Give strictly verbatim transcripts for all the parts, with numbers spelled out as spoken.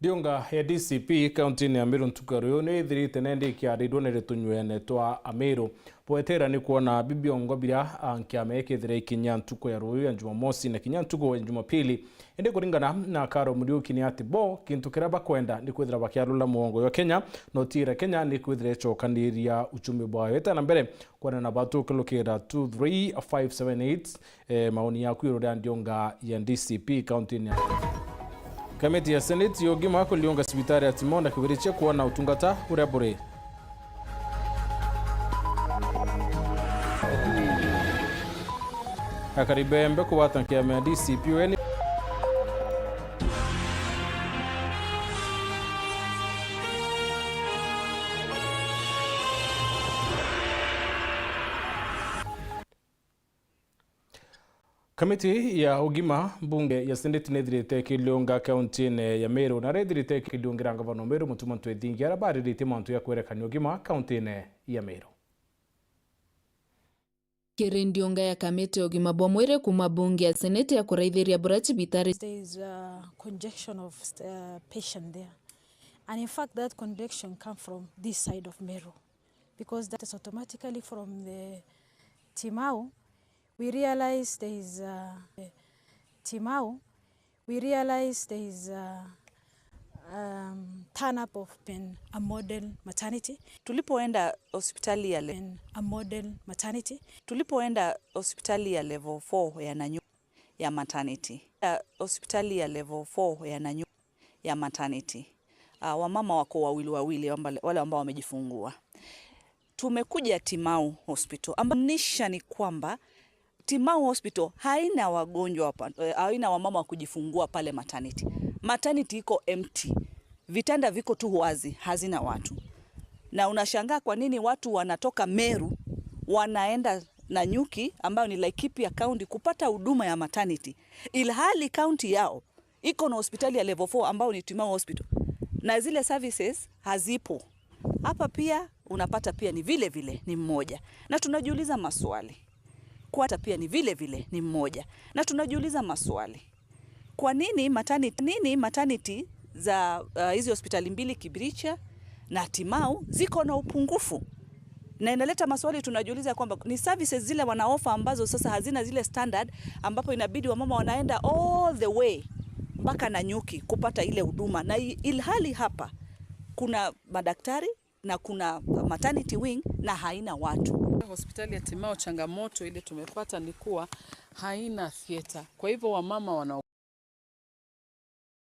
Yunga ya D C P kaunti-ini ya Meru ntuku ya ruyu ni ithirite na indi ikiarirwe ni ritunyuene twa Ameru. Bwetera ni kwona bibiongo biria, a, nkiama ikithira ikinya ntuku ya ruyu ya Jumamosi na kinya ntuku ya Jumapili. Indi kuringana na Karo Muriuki ni ati bo kintu kiria bakwenda ni kwithira bakiarula muongo jwa Kenya, na utiira Kenya ni kwithira icokaniria uchumi bwayo. Itana mbere, kwona na batu kilukira two three five seven eight, eh, maoni yaku iguru ria ndionga ya D C P kaunti-ini ya. Kamiti ya Senate ya ugima kuriunga cibitari ya Timau na Kibirichia kwona utungata uria buri. Akari bembe kubata nkiama ya D C P weni. Kamiti ya ugima mbunge ya Senate nithirite ikiliunga kaunti-ini ya Meru, na rithirite ikiliungira ngavana wa Meru Mutuma M'Ethingia, aria bariritie mantu ya kwerekania ugima kaunti-ini ya Meru. Kiri ndiunga ya kamiti ya ugima bwa mwiri kuuma bunge ya Senate ya kuraithiria buria cibitari. There is a congestion of, uh, patient there. And in fact, that congestion come from this side of Meru. Because that is automatically from the Timau. We realize there is, uh, Timau. We realize there is, uh, um, turn up of pen a model maternity. Tulipoenda hospitali ya le-, pen a model maternity. Tulipoenda hospitali ya level four ya Nanyu-, ya maternity. Ya hospitali ya level four ya Nanyu-, ya maternity. Ah, wamama wako wawili wawili, wamba-, wale ambao wamejifungua. Tumekuja Timau Hospital, ambanisha ni kwamba Timau Hospital haina wagonjwa wa pa-, eh, haina wamama wa kujifungua pale maternity. Maternity iko empty. Vitanda viko tu wazi, hazina watu. Na unashangaa kwa nini watu wanatoka Meru, wanaenda Nanyuki, ambayo ni Laikipia County, kupata huduma ya maternity, ilhali county yao iko na hospitali ya level four ambao ni Timau Hospital, na zile services hazipo. Hapa pia unapata pia ni vile vile ni mmoja, na tunajiuliza maswali. Kwa hata pia ni vile vile ni mmoja, na tunajiuliza maswali. Kwa nini maternity, nini maternity za, uh, hizi hospitali mbili, Kibiricha na Timau, ziko na upungufu? Na inaleta maswali, tunajiuliza kwamba ni services zile wanaofa ambazo sasa hazina zile standard, ambapo inabidi wamama wanaenda all the way mpaka Nanyuki kupata ile huduma, na i-, ilhali hapa kuna madaktari na kuna maternity wing na haina watu. Hospitali ya Timau, changamoto ile tumepata ni kuwa haina theater. Kwa hivyo wamama wana-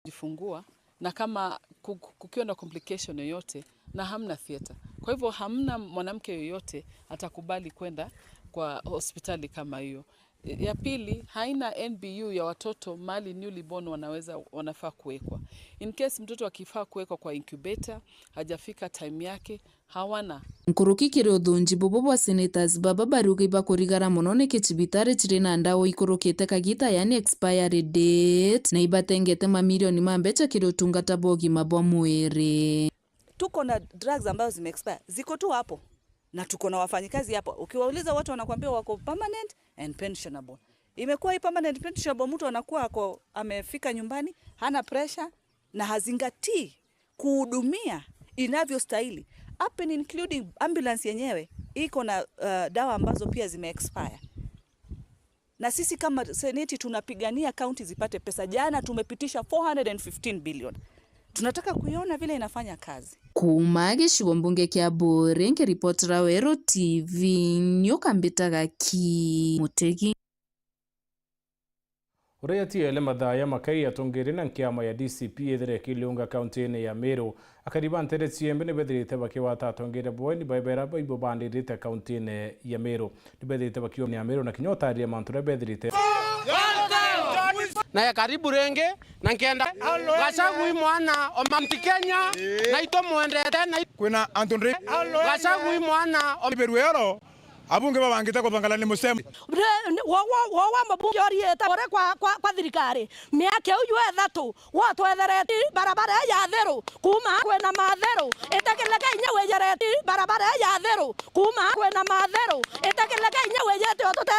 jifungua, na kama ku-, ku-, kukiwa na complication yoyote na hamna theater. Kwa hivyo hamna mwanamke yoyote atakubali kwenda kwa hospitali kama hiyo. Ya pili, haina N B U ya watoto mahali newly born wanaweza, wanafaa kuwekwa. In case mtoto akifaa kuwekwa kwa incubator, hajafika time yake, hawana. Nkuruki kiri uthunji bubu bwa senators baba bariuga ibakurigara mono niki cibitari ciri na ndawa ikurukite kagita, yani expiry date, na ibatengete mamirioni ma mbeca kiri utungata bwa ugima bwa mwiri. Tuko na drugs ambazo zimeexpire, ziko tu hapo, na tuko na wafanyikazi hapo. Ukiwauliza watu wanakuambia wako permanent and pensionable. Imekuwa hii permanent pensionable, mtu anakuwa ako, amefika nyumbani, hana pressure na hazingatii kuhudumia inavyostahili, up and including ambulance yenyewe iko na, uh, dawa ambazo pia zimeexpire. Na sisi kama seneti tunapigania kaunti zipate pesa. Jana tumepitisha four hundred and fifteen billion. Tunataka kuiona vile inafanya kazi. Kuuma gicigo mbunge kia Buuri, nkiripotera Weru T V, nyoka mbitaga Ki Mutegi. Uria yatiele mathaa ya makai, atongeria na nkiama ya D C P ithire ikiliunga kaunti-ini ya Meru. Akari ba ntere ciembe ni bethirite bakigwata atongeria bwe ni baibera baibo bandirite kaunti-ini ya Meru. Ni bethirite bakiumia Meru na kinya utariria mantu uria bethirite. Naye karibu ringi, na nkenda Gachagua i mwana o Mount Kenya, na itumwendete, na kwina antu ndri Gachagua i mwana o Beruero. Abunge babangite kuthangana ni musemo. Re-, ni-, wo, wo, wo wa mubunge uriite uri kwa, kwa, kwa thirikari. Miaka iu yu ithatu, wo twethereti barabara ii ya Thiru, kuuma kwina Mathiru, itikirire ka inya wijereti barabara ii ya Thiru, kuuma kwina Mathiru, itikirire ka inya wijereti o tute-,